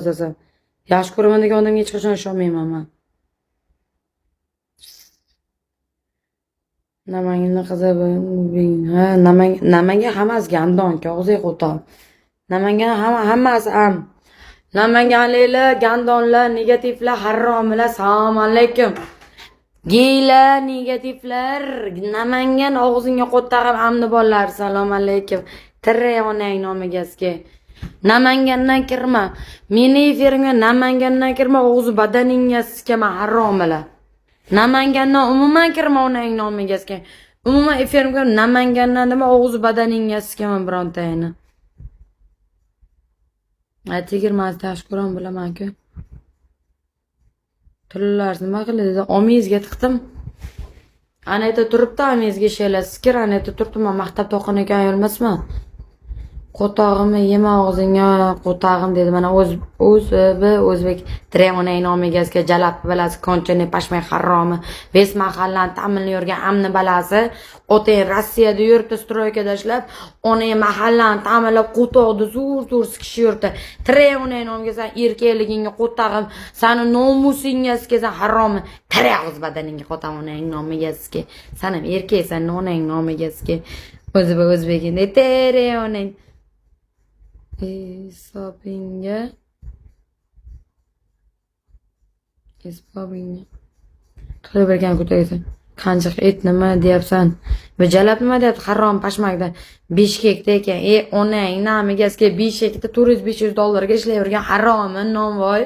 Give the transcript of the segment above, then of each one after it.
yozasan. Yaxshi ko'raman degan odamga hech qachon ishonmayman man. Namanganda qizi. Ha, Namangan hammasi gandon, og'ziga qo'toq. Namangan hammasi am. Namanganliklar, gandonlar, negativlar, haromilar, assalomu alaykum. Geylar, negativlar, Namangan og'zingga qo'tag'im amni bolalar, assalomu alaykum. Tirik onang nomigasiga. Namangandan kirma. Meni efirimga Namangandan kirma, og'zi badaningga sikaman, haromilar. Namangandan umuman kirma, onang nomigasiga. Umuman efirimga Namangandan nima, og'zi badaningga sikaman birontangni. Ay, tegirmanni yaxshi ko'raman, bilaman-ku. Tillar nima qiladi? Omingizga tiqdim. Ana yerda turibdi, omingizga ishlaylar. Sikir, ana yerda turibdi, man maqtab toqin ekan ayol emasman. Qo'tog'imni yema og'zingga, qo'tog'im dedi. Mana o'z o'zi o'zbek tirik onang nomigasiga, jalab balasi, konchani pashmay haromi, ves mahallani ta'minlab yurgan amni balasi. Otang Rossiyada yuribdi stroykada ishlab, onang mahallani ta'minlab, qo'toqni zo'r zo'r sikishi yuribdi. Tirik onang nomiga, san erkakligingga qo'tag'im, sani nomusingga sikasan, haromi. Tirik og'iz badaningga qo'tag'im, onang nomiga sika. San ham erkaksan, onang nomiga sika. O'zi o'zbek tirik onang. Hisobingga qilib bergan ko'tagasan. Qancha et nima deyapsan? Bu jalab nima deyapti? Harom pashmakda Bishkekda ekan. E, onang namigasiga, Bishkekda 400-500 dollarga ishlayvergan haromi novvoy,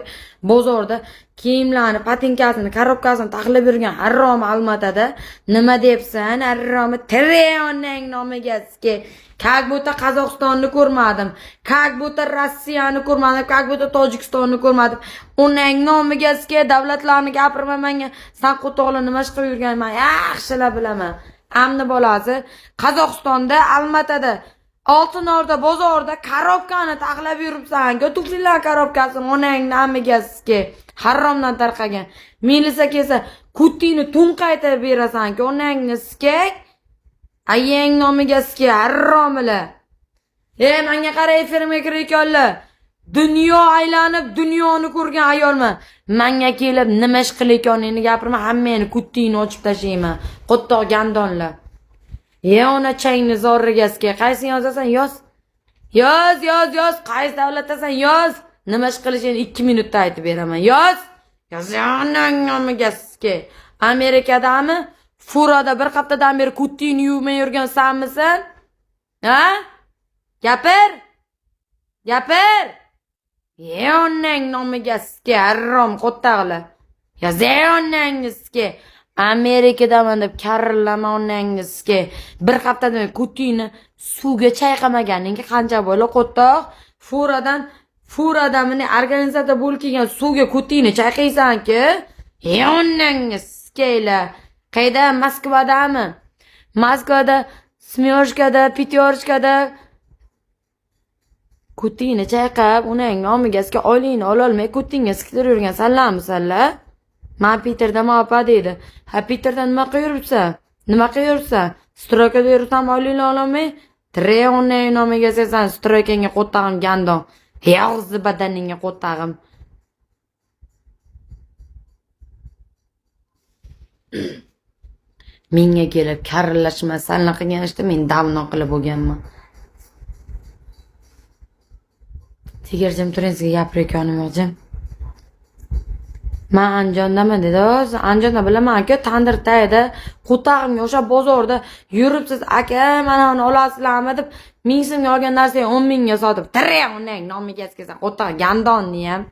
bozorda kiyimlarni, patinkasini, korobkasini taxlab yurgan harom Almatada nima deyapsan? Haromi, tirik onang nomigasiga. Как будто Qozog'istonni ko'rmadim. Как будто Rossiyani ko'rmadim, как будто Tojikistonni ko'rmadim. Onang nomigasiga, davlatlarni gapirma menga. San qo'toqlar nima ish qilib yurganini man yaxshilab bilaman. Amni bolasi Qozog'istonda, Almatada, Oltin O'rda bozorida korobkani taxlab yuribsan. Tuflilar korobkasini, onang namigasiga, haromdan tarqagan. Milisa kelsa, kutingni to'nqaytirib berasan-ku, onangni sikak. Ayang nomigasiga, haromilar. E, menga qara, efirimga kirayotganlar. Dunyo aylanib, dunyoni ko'rgan ayolman. Menga kelib nima ish qilayotganingni gapirma, hammangni kutingni ochib tashlayman. Qo'ttoq gandonlar. E, ona changni zorrigasiga, qaysini yozasan, yoz. Yoz, yoz, yoz, qaysi davlatdasan, yoz. Nima ish qilishingni 2 minutda aytib beraman. Yoz. Yoz, onang nomigasiga. Amerikadami? Furada bir haftadan beri kutingni yuvmay yurgan sanmisan? Ha? Gapir. Gapir. E, onang nomigasiga, harom qo'ttag'lar. Yoz, onangizga. Amerikadaman deb karillama, onangizga. Bir haftadan beri kutingni suvga chayqamaganingga qancha bo'ldi, qo'ttoq? Furadan meni organizator bo'lib kelgan suvga kutingni chayqaysan-ku. E, onangizga. Qayda, Moskvadami? Moskvada Semyoshkada, Pятёрочкада kutingni chayqab, uning nomigasiga oyligini ololmay kutingga siktirib yurgan sanlarmisanlar? Man Piterdaman, opa, deydi. Ha, Piterda nima qilib yuribsan? Nima qilib yuribsan? Stroykada yuribsan, oyligini ololmay? Tirik onang nomiga san stroykangga qo'ttag'im, gandon. Yog'zi badaningga qo'ttag'im. Menga kelib karillashma, sanla qilgan ishni men davno qilib bo'lganman. Tegarjim turing, sizga gapirayotganim yo'q, jim. Man Andijondaman, dedi. O'zi Andijonda bilaman, aka, tandir tagida qo'tag'imga o'sha bozorda yuribsiz, aka, mana uni olasizlarmi deb 1000 so'mga olgan narsangni 10 mingga sotib, tirik onang nomiga eskasan, qo'taq gandonni ham.